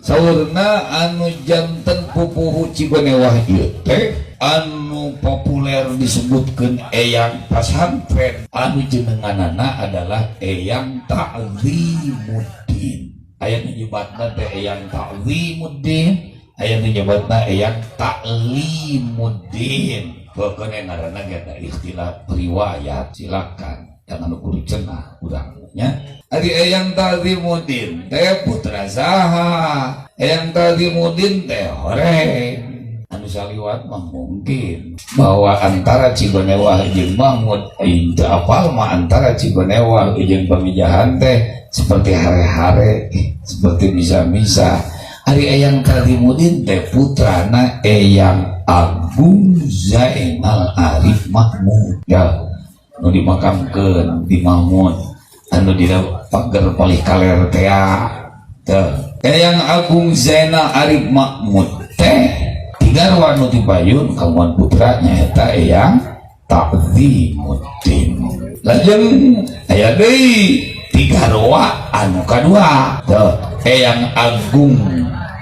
Saurna anu janten pupuhu Cigonewah ieu teh anu populer disebutkeun Eyang Pasantren, anu jenenganana adalah Eyang Ta'zimuddin. Aya nu nyebatna teh Eyang Ta'zimuddin, aya nu nyebatna Eyang Ta'limuddin. Pokoknya ngaranna ge ada istilah riwayat, silakan jangan ukur cenah urangnya. Ari Eyang Ta'zimuddin teh putra saha? Eyang Ta'zimuddin teh horeng anu saliwat mah mungkin bahwa antara Cigonewah jeung Mahmud aing teu apal mah, antara Cigonewah jeung Pamijahan teh seperti hare-hare, seperti bisa-bisa. Ari Eyang Ta'zimuddin teh putrana Eyang Agung Zainal Arif Mahmud, ya, nu dimakamkeun di Mahmud anu dina pager palih kaler teh. Teh Eyang Agung Zainal Arif Mahmud teh tiga nu dipayun kagungan putra nyaeta Eyang Ta'zimuddin. Lajeng aya deui tiga roa anu kadua. Tuh, Eyang Agung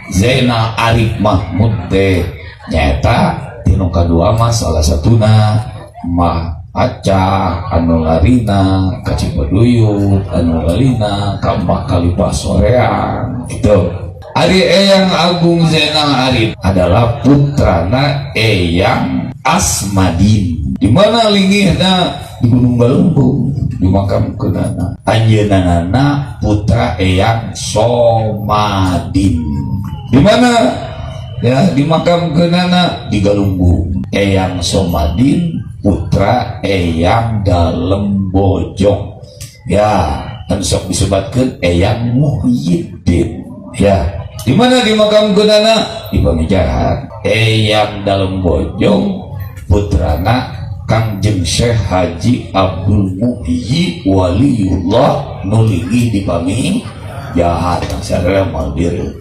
Zainal Arif Mahmud teh nyaeta tinu kadua mah salah satuna mah Acah anu larina ka Cibaduyut, anu larina ka Mbah Khalifah Soreang gitu. Ari Eyang Agung Zainal Arif adalah putrana Eyang Asmadin. Di mana linggihna? Di Gunung Galunggung di makam kenana. Anjeunna putra Eyang Somadin. Di mana? Ya, di makam kenana di Galunggung. Eyang Somadin putra Eyang Dalem Bojong. Ya, kan sok disebatkeun Eyang Muhyiddin. Ya, di mana di makam kenana? Di Pamijahan. Eyang Dalem Bojong putrana Kangjeng Syekh Haji Abdul Muhyi Waliullah nu linggih di Pamijahan. Sadaya maldir.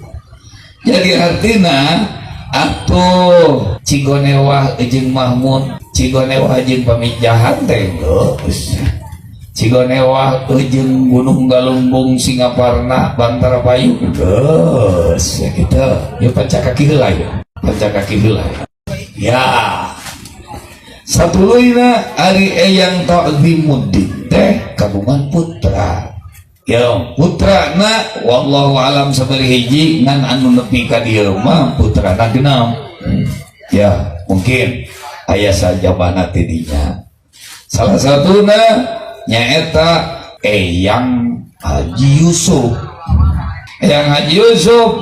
Jadi artina atuh Cigonewah jeung Mahmud, Cigonewah jeung Pamijahan teh geus. Cigonewah jeung Gunung Galunggung, Singaparna, Bantar Payu geus ya gitu. Ya, pancakaki heula ya. Pancakaki heula. Ya. Satuluyna ari Eyang Ta'zimuddin teh kagungan putra. Ya, putrana wallahu alam sabari hiji, ngan anu nepi ka dieu mah putrana 6. Ya, mungkin aya sajabana ti dinya. Salah satuna nyaeta Eyang Haji Yusuf. Eyang Haji Yusuf.